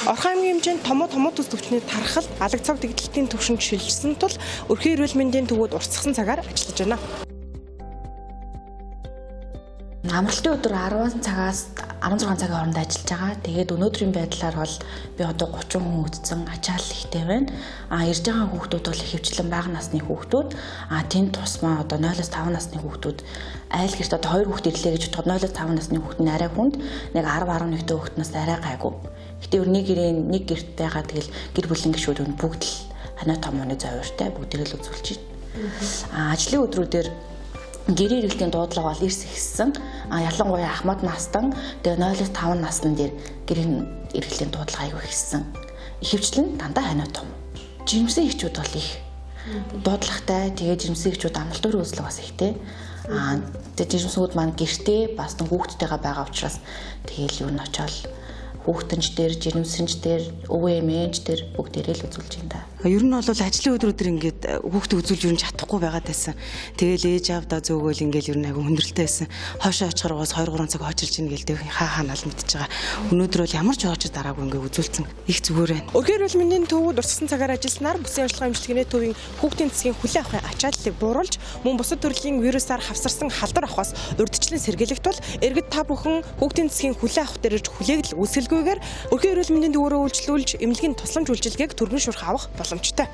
Орхон аймгийн хэмжээнд томуу томуу төс төвчний тархалт, алаг цог дэгдэлтийн түвшинд шилжсэн тул өрхийн эрүүл мэндийн төвүүд уртасгасан цагаар ажиллаж байна. Амралтын өдөр 10 цагаас 16 цагийн хооронд ажиллаж байгаа. Тэгээд өнөөдрийн байдлаар бол би одоо 30 хүн үзсэн, ачаал ихтэй байна. Ирж байгаа хүүхдүүд бол ихэвчлэн бага насны хүүхдүүд. Тэнд тусмаа одоо 0-5 насны хүүхдүүд айл гэрт одоо 2 хүүхд ирлээ гэж бодоход 0-5 насны хүүхд нь арай хүнд, нэг 10-11 дэх хүүхднээс арай гайгүй. Гэтэ ер нэг гэрийн нэг гэрт байгаа тэгэл гэр бүлийн гишүүд нь бүгд л ханиа томооны зовиртой бүгдийг л үзүүлж байна. Ажлын өдрүүдээр гэрээ эргэлтийн дуудлага бол эрс ихссэн. Ялангуяа ахмад настан тэгээ 0-5 насны дээр гэрийн эргэлтийн дуудлага айгүй ихссэн. Ихэвчлэн дандаа ханиа том. Жирэмсэн эхчүүд бол их дуудлагатай. Тэгээ жирэмсэн эхчүүд амралт өрөө үзлэг бас ихтэй. Тэгээ жирэмсүүд маань гэртээ бас хүүхдтэйгээ байгаа учраас тэгээл юу н очоод хүүхдэнч дээр, жирэмсэнч дээр, өвөө эмээнч дээр бүгдээрээ л үзүүлж байна да. Ер нь бол ажлын өдрүүдэр ингээд хүүхдээ үзүүлж ер нь чадахгүй байгаад байсан. Тэгэл ээж аавдаа зөөгөөл ингээд ер нь айгүй хүндрэлтэй байсан. Хойшоо очихоор угаас 2-3 цаг хойчилж ийн гээл тэг хаа хаа нал мэдчихэж байгаа. Өнөөдөр бол ямар ч хоочид дараагүй ингээд үзүүлсэн. Их зүгээр байна. Өрхийн эрүүл мэндийн төвүүд уртасгасан цагаар ажилласнаар бүсийн ажиллагаа эмчилгээний төвийн хүүхдийн засгийн хүлээн авахын ачааллыг бууруулж мөн бусад төрлийн вирусаар хавсарсан халдвар авахаас урьдчилан сэргийлэх тул иргэд та бүхэн хүүхдийн засгийн хүлээн авах дээр ирж хүлээгдэл үүсгэлгүйгээр өрхийн эрүүл мэндийн төвөөрөө үйлчлүүлж эмнэлгийн тусламж үйлчилгээг түргэн шуурх авах боломжтой.